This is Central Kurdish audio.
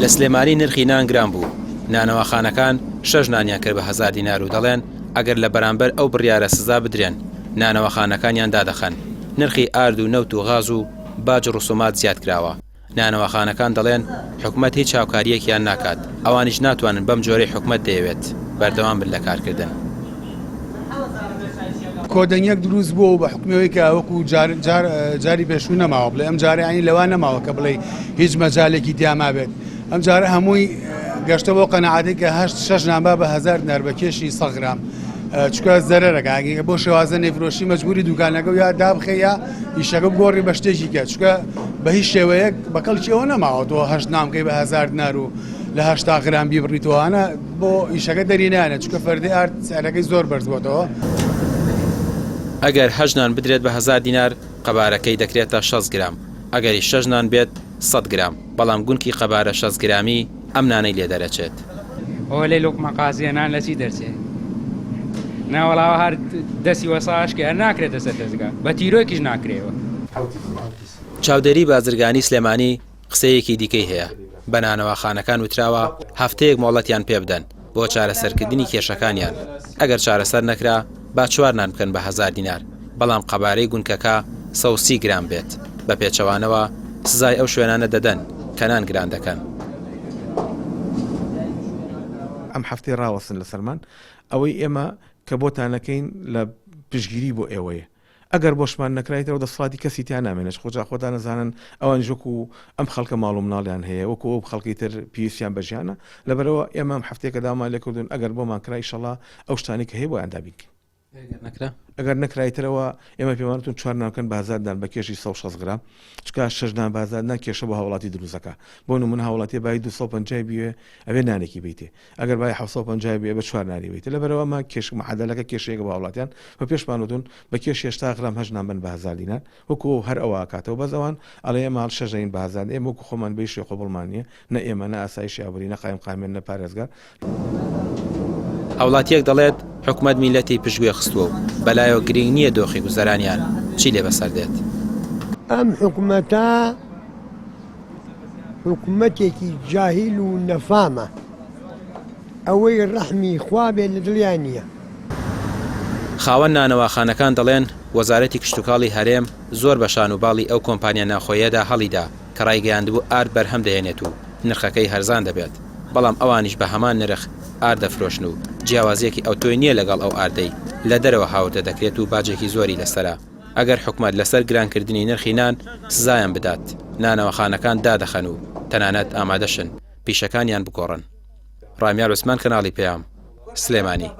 لە سلێمانی نرخی نان گران بوو، نانەواخانەکان شەش نانیان کرد بە هەزار دینار و دەڵێن ئەگەر لە بەرامبەر ئەو بڕیارە سزا بدرێن نانەواخانەکانیان دادەخەن. نرخی ئارد و نەوت و غاز و باج و ڕسومات زیاد کراوە. نانەواخانەکان دەڵێن حکومەت هیچ هاوکارییەکیان ناکات، ئەوانیش ناتوانن بەم جۆرەی حکومەت دەیەوێت بەردەوام بن لە کارکردن. کۆدەنگیەک دروست بووە و بە حوکمی ئەوەی کە وەکو جار جار جاری پێشوو نەماوە بڵێ ئەم جارە یانی لەوە نەماوە کە بڵێ هیچ مەجالێکی تیا مابێت ئەم جارە هەمووی گەشتە بۆ قەنەعاتێک کە هەشت شەش نان با بە هەزار دینار بە کێشی 100 غرام چکە زەرەرەکە ئەگەر بۆ شێوازە نەیفرۆشی مەجبوری دوکانەکە و یا دابخێ یا ئیشەکە بگۆڕی بە شتێکی کە چکە بە هیچ شێوەیەک بە کەڵکی ئەوە نەماوە تۆ هەشت نان بکەی بە هەزار دینار و لە 80 غرام بیبڕیتەوە بۆ ئیشەکە دەری نانێت چونکە فەردەی ئارد سعرەکەی زۆر بەرز بۆتەوە. ئەگەر هەشت نان بدرێت بە هەزار دینار قەبارەکەی دەکرێتە 60 گرام، ئەگەریش شەش نان بێت 100 گرام، بەڵام گونکی قەبارە 60 گرامی ئەم نانەی لێ دەرەچێت. ئۆلەی لوقمە قازیە نان لە چی دەرچێ؟ ناوەڵا هەر دەستی وەساشکێ هەر ناکرێتە سەر دەزگا بە تیرۆکیش ناکرێەوە. چاودێری بازرگانی سلێمانی قسەیەکی دیکەی هەیە، بە نانەواخانەکان وتراوە هەفتەیەک مۆڵەتیان پێبدەن بۆ چارەسەرکردنی کێشەکانیان، ئەگەر چارەسەر نەکرا با چوار نان بکەن بە هەزار دینار، بەڵام قەبارەی گونکەکە 130 گرام بێت، بە پێچەوانەوە سزای ئەو شوێنانە دەدەن کە نان گران دەکەن. ئەم هەفتەی ڕاوەستن لەسەرمان، ئەوەی ئێمە کە بۆتان ئەکەین لە پشتگیری بۆ ئێوەیە، ئەگەر بۆشمان نەکرا ئیتر ئەو دەسەڵاتی کەسی تیا نامێنێت خۆجا خۆتان ئەزانن ئەوانیش وەکو ئەم خەڵکە ماڵ و مناڵیان هەیە وەکو ئەو خەڵکی تر پێویستیان بە ژیانە لەبەرئەوە ئێمە ئەم هەفتەیەکە داوامان لێکردوون ئەگەر بۆمان کرا ئیشەڵا ئەو شتانەی کە هەیە بۆیان دابین کەین ئەگەر نەکرا؟ ئەگەر نەکرا ئیتر ئەوە ئێمە پێمان وتون چوار نان بکەن بە هەزار دان بە کێشی 160 غرام چونکە شەش نان بە هەزار دان کێشە بۆ هاوڵاتی دروست دەکا بۆ نمونە هاوڵاتیە بای 250 بیوێ ئەبێ نانێکی بیتێ ئەگەر بای 750 بێ بە چوار نانی بیتێ لەبەرئەوە ئەمە کێش معادەلەکە کێشەیەکە بۆ هاوڵاتیان و پێشمان وتون بە کێش هێشتا غرام هەشت نان بن بە هەزار دینار وەکو ئەو هەر ئەوە ئەکاتەوە بەس ئەوان ئەڵێ ئێمە هەڵ شەش دەین بە هەزار ئێمە وەکو خۆمان بە هیچ شێ قبوڵمان نیە نە ئێمە نە ئاسایشی ئابوری نە قایمقامیەت نە پارێزگار. هاوڵاتیەک دەڵێت، حکومەت میللەتی پشتگوێ خستووە و بەلایەوە گرینگ نییە دۆخی گوزەرانیان چی لێ بەسەر دێت. ئەم حکومەتە حکومەتێکی جاهیل و نەفامە ئەوەی ڕەحمی خوا بێت لە دڵیا نییە. خاوەن نانەواخانەکان دەڵێن، وەزارەتی کشتوکاڵی هەرێم زۆر بە شان و باڵی ئەو کۆمپانیا ناوخۆییەدا هەڵیدا کە ڕایگەیاندبوو ئارد بەرهەم دەهێنێت و نرخەکەی هەرزان دەبێت، بەڵام ئەوانیش بە هەمان نرخ ئارد دەفرۆشن و جیاوازییەکی ئەوتۆی نییە لەگەڵ ئەو ئاردەی لە دەرەوە هاوردە دەکرێت و باجێکی زۆری لەسەرە. ئەگەر حکومەت لەسەر گرانکردنی نرخی نان سزایان بدات، نانەواخانەکان دادەخەن و تەنانەت ئامادەشن پیشەکانیان بگۆڕن. ڕامیار عوسمان کەناڵی پەیام، سلێمانی.